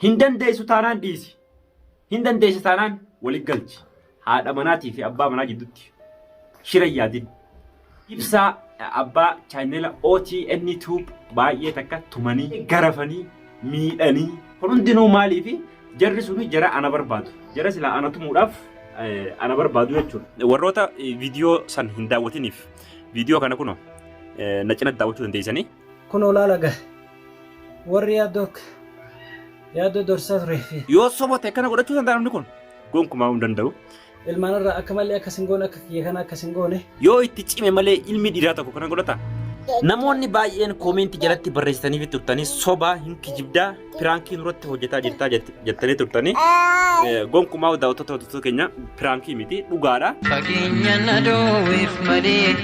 Hin dandeessu taanaan dhiisi. Hin dandeessa taanaan walitti galchi. Haadha manaatii fi abbaa manaa jidduutti shira hin yaadin. Ibsaa abbaa chaanela OTN Tube baay'ee takka tumanii garafanii miidhanii kun hundinuu maaliifi jarri suni jara ana barbaadu. Jara silaa ana tumuudhaaf ana barbaadu jechuudha. Warroota viidiyoo san hin daawwatiniif viidiyoo kana kunoo na cinatti daawwachuu dandeessanii. Kunoo laala ga warri yaaddoo yaaddoo dorsaa turee fi Yoo soba ta'e kana godhachuu danda'a namni kun gonkumaa hin danda'u. Ilmaan irraa akka malee akkas hin goone, akka kiyya kana akkas hin goone. Yoo itti cime malee ilmi dhiiraa tokko kana godhata. Namoonni baay'een koomeentii jalatti barreessitanii turtanii sobaa hin kijibdaa piraankii nurratti hojjetaa jirtaa jettanii turtanii gonkumaa daawwattoota hordoftoota keenya piraankii miti dhugaadha. Fageenya na dhoowweef malee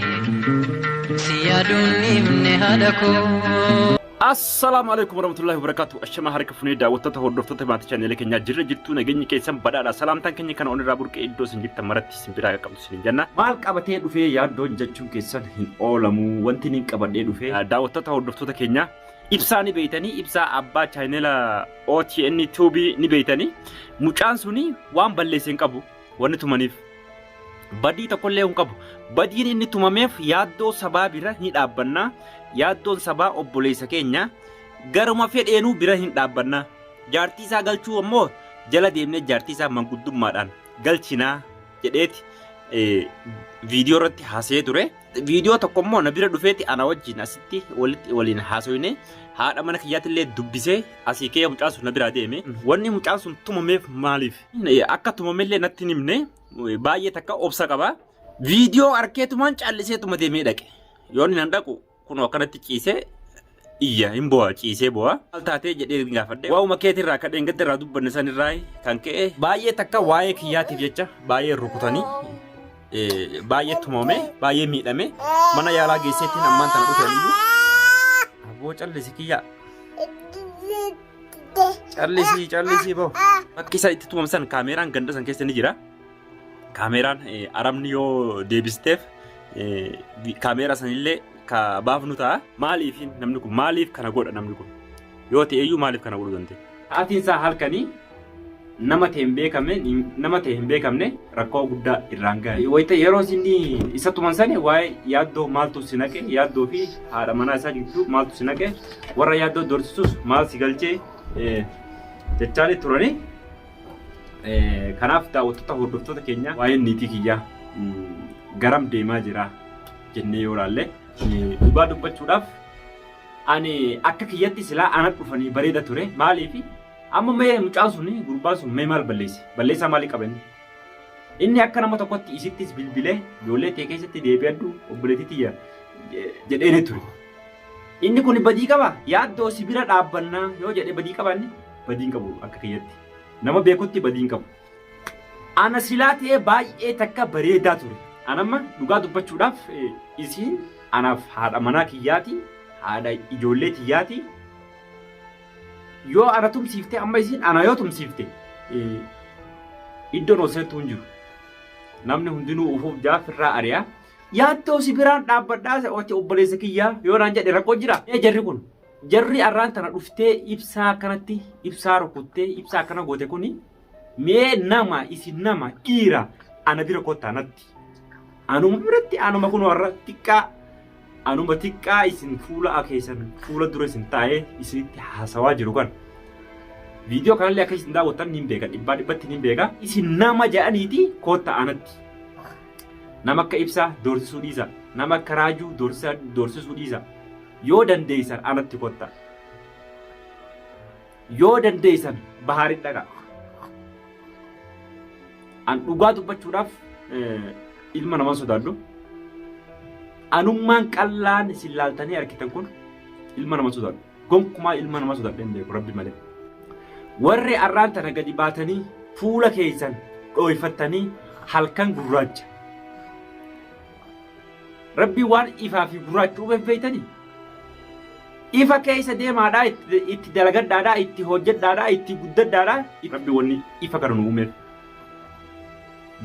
si yaaduun dhiifne haadha koo. Assalaamu alaikum warahmatullahi wabarakatuh. Ashamaa harka funee daawwattoota hordoftoota maatii chaannelee keenyaa jirra jirtuu nageenyi keessan badhaadha. Salaamtaan keenya kana onirraa burqee iddoo isin jirtan maratti isin biraa qaqqabdu isin jenna. Maal qabatee dhufee yaaddoon jechuun keessan hin oolamu. Wanti inni qabadhee dhufee daawwattoota hordoftoota keenyaa ibsaa ni beeytanii ibsaa abbaa chaanneela OTN Tube ni beeytanii mucaan suni waan balleesse hin qabu wanni tumaniif. Badii tokkollee hin qabu. Badiin inni tumameef yaaddoo sabaa bira ni dhaabbanna. Yaaddoon sabaa obboleessa keenya garuma fedheenuu bira hin dhaabbanna. Jaartii isaa galchuu ammoo jala deemnee jaartii isaa manguddummaadhaan galchinaa jedheeti viidiyoo irratti haasa'ee ture. Viidiyoo tokko immoo na bira dhufeeti ana wajjin asitti walitti waliin haasoyne haadha mana kiyyaatti illee dubbisee asii ka'ee mucaan sun na biraa deeme. Wanni mucaan sun tumameef maaliif? Akka tumamellee natti hin himne baay'ee takka obsa qaba. Viidiyoo arkeetumaan calliseetuma deemee dhaqe. Yoon nan dhaqu kunoo akkanatti ciisee iyya hin bo'a ciisee bo'a. Maal taatee jedhee gaafadhe. Waa'uma keetirraa akka dheengadda irraa dubbanne sanirraa kan ka'e baay'ee takka waa'ee kiyyaatiif jecha baay'ee rukutanii baay'ee tumame baay'ee miidhame mana yaalaa geesseetiin ammaan tana dhufe iyyuu. Aboo callisi kiyyaa. Callisii callisii boo. Bakki isa itti tumamsan kaameeraan ganda san keessa ni jira. Kaameeraan arabni yoo deebisteef kaameeraa sanillee ka baafnu ta'a. Maaliif namni kun maaliif kana godha namni kun? Yoo ta'e iyyuu maaliif kana godhuu danda'e? Sa'aatiin isaa halkanii nama ta'e hin beekamne nama ta'e hin beekamne rakkoo guddaa irraan gahe. Wayita yeroo inni isa tuman sani waa'ee yaaddoo maaltu si naqe yaaddoo fi haadha manaa isaa gidduu maaltu si naqe warra yaaddoo dorsisus maal si galchee jechaanii turanii. Kanaaf daawwattoota hordoftoota keenya waa'een niitii kiyyaa garam deemaa jira jennee yoo ilaalle dhugaa dubbachuudhaaf ani akka kiyyatti silaa ana dhufanii bareeda ture maaliif Amma mee mucaan sun gurbaan sun mee maal balleesse? Balleessaa maalii qaba inni? Inni akka nama tokkotti isittis bilbilee ijoollee tee keessatti deebi'adhu obboleettii tiyya jedhee ture. Inni kun badii qaba? Yaaddoo si bira dhaabbannaa yoo jedhe badii qaba inni? Badii hin qabu akka kiyyatti. Nama beekutti badii hin qabu. Ana silaa ta'ee baay'ee takka bareedaa ture. Anamma dhugaa dubbachuudhaaf isiin anaaf haadha manaa kiyyaati, haadha ijoollee tiyyaati. Yoo ana tumsiifte amma isiin ana yoo tumsiifte iddoon ol seentu hin jiru. Namni hundinuu ufuuf jaafirraa ari'a. Yaaddoo si biraan dhaabbadhaa ati obboleessa kiyyaa yoo naan jedhe rakkoo jira. Mee jarri kun jarri arraan tana dhuftee ibsaa akkanatti ibsaa rukuttee ibsaa akkana goote kuni mee nama isin nama dhiira ana bira kottaa natti. Anuma biratti anuma kun warra xiqqaa Anuma xiqqaa isin fuula keessan fuula dura isin taa'ee isinitti haasawaa jiru kan viidiyoo kanallee akka isin daawwattan niin beeka dhibbaa dhibbatti niin beeka isin nama jedhaniiti kootta anatti nama akka ibsaa doorsisuu dhiisa nama akka raajuu doorsisuu dhiisa yoo dandeessan anatti kotta yoo dandeessan bahaarin dhaqa An dhugaa dubbachuudhaaf ilma namaa sodaadhu. Anummaan qallaan isin laaltanii argitan kun ilma namaa sodaadhu. Gonkumaa ilma namaa sodaadhee hin beeku rabbi malee. Warri arraan tana gadi baatanii fuula keessan dhooyfattanii halkan gurraacha. Rabbi waan ifaa fi gurraacha uumeef beektanii? Ifa keessa deemaadhaa, itti dalagadhaadhaa, itti hojjedhaadhaa, itti guddadhaadhaa. Rabbi wanni ifa kana nu uumeef.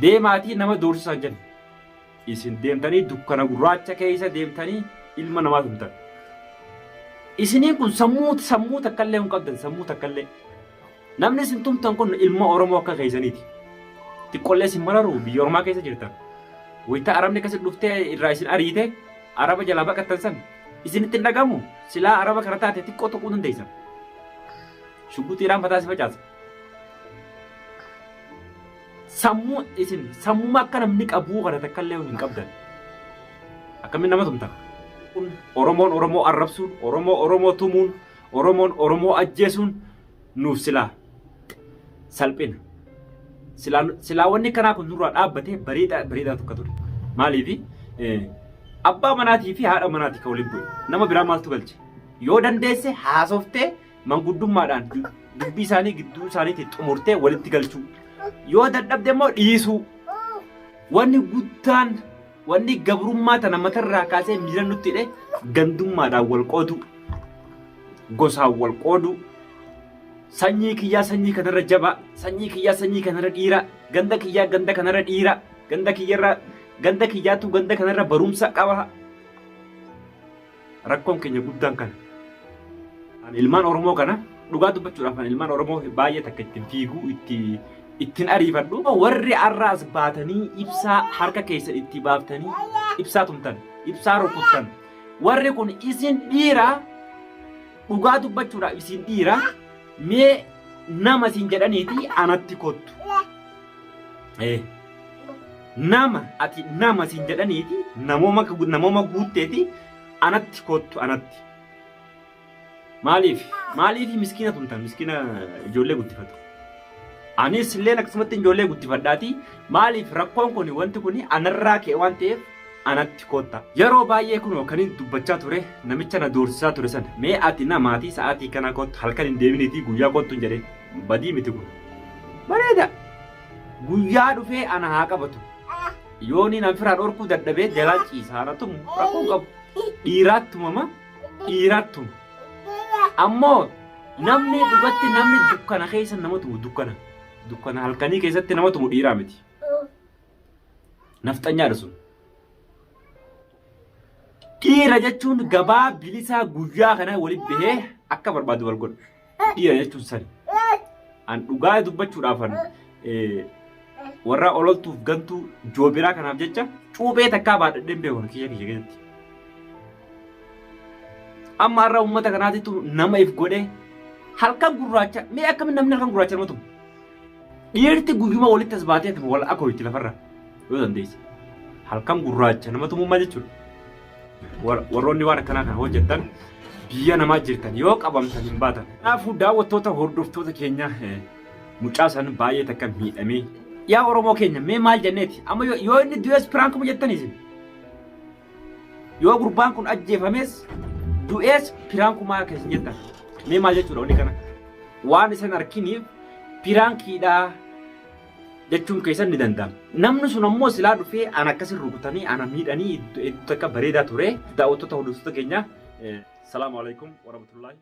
Deemaatii nama doorsisaa hin jenne. Isin deemtanii dukkana gurraacha keessa deemtanii ilma namaa tumtan. Isiniin kun sammuu sammuu takkallee hin qabdan sammuu takkallee. Namni isin tumtan kun ilma Oromoo akka keessaniiti. Xiqqollee isin mararu biyya ormaa keessa jirtan. Wayita Arabni akkasi dhuftee irraa isin ariite Araba jalaa baqattan san isinitti hin dhagamu silaa Araba kana taate xiqqoo tuquu dandeessan. Shugguxiidhaan mataa si facaasa. Sammuu isin sammuma akka namni qabuu kana takka illee hin qabdan. Akkamiin nama tumtan? Kun Oromoon Oromoo arrabsuun, Oromoo Oromoo tumuun, Oromoon Oromoo ajjeesuun nuuf silaa salphina. Silaa silaa wanni kanaa kun nurraa dhaabbatee bareedaa bareedaa tokko ture. Maaliif abbaa manaatii fi haadha manaatii kan waliin bu'e. Nama biraa maaltu galche? Yoo dandeesse haasoftee manguddummaadhaan dubbii isaanii gidduu isaaniitti xumurtee walitti galchuu. Yoo dadhabde immoo dhiisuu. Wanni guddaan wanni gabrummaa tana matarraa kaasee miila nutti hidhe gandummaadhaan wal qooduu. Gosaan wal qooduu. Sanyii kiyyaa sanyii kanarra jabaa, sanyii kiyyaa sanyii kanarra dhiira, ganda kiyyaa ganda kanarra dhiira, ganda kiyyarra ganda kiyyaatu ganda kanarra barumsa qaba. Rakkoon keenya guddaan kana. Ani ilmaan Oromoo kana dhugaa dubbachuudhaaf ani ilmaan Oromoo baay'ee takka ittiin fiiguu itti ittiin ariifadhu. Warri har'a as baatanii ibsaa harka keessan itti baaftanii ibsaa tumtan, ibsaa rukuttan. Warri kun isin dhiira dhugaa dubbachuudhaaf isin dhiira mee nama isin jedhaniiti anatti kottu. Nama ati nama siin jedhaniiti namooma namooma guutteeti anatti kottu anatti. Maaliif maaliif miskiina tumtan miskiina ijoollee guddifatu. Anis illee akkasumatti ijoollee guddifadhaati maaliif rakkoon kun wanti kun anarraa ka'e waan ta'eef anatti kotta. Yeroo baay'ee kunoo kan inni dubbachaa ture namicha na doorsisaa ture sana mee ati namaatii sa'aatii kana kottu halkan hin deeminiitii guyyaa kottu hin jedhee badii miti kun. Bareeda. Guyyaa dhufee ana haa qabatu. Yooniin an firaa dhorkuu dadhabee jalaa ciisa ana tumu rakkoo hin qabu. Dhiiraat tumama dhiiraat tuma. Ammoo namni dhugatti namni dukkana keessa nama tumu dukkana. Dukkana halkanii keessatti nama tumu dhiiraa miti. Nafxanyaadha sun. Dhiira jechuun gabaa bilisaa guyyaa kana walitti bahee akka barbaadu wal godha. Dhiira jechuun sani. An dhugaa dubbachuudhaaf an warra ololtuuf gantuu joobiraa kanaaf jecha cuuphee takkaa baadhadheen beeku kiyya kiyya keessatti. Amma har'a uummata kanaatitu nama if godhee halkan gurraacha mee akkamiin namni halkan gurraacha nama tumu? Dhiirti guyyuma walitti as baatee wal akooyti lafarra yoo dandeesse. Halkan gurraacha nama tumuu maal jechuudha? Warroonni waan akkanaa kana hojjettan biyya namaa jirtan yoo qabamtan hin baatan. Kanaafuu daawwattoota hordoftoota keenya mucaa san baay'ee takka miidhamee. Yaa Oromoo keenya mee maal jenneeti? Amma yoo inni du'es piraankuma jettanii isin. Yoo gurbaan kun ajjeefames du'ees piraankumaa akka isin jettan. Mee maal jechuudha wanni kana? Waan isin arkiniif piraankiidhaa jechuun keessan ni danda'ama. Namni sun ammoo silaa dhufee ana akkasin rukutanii ana miidhanii iddoo takka bareedaa ture. Daawwattoota hordoftoota keenya. Salaamu alaikum warahmatullahi.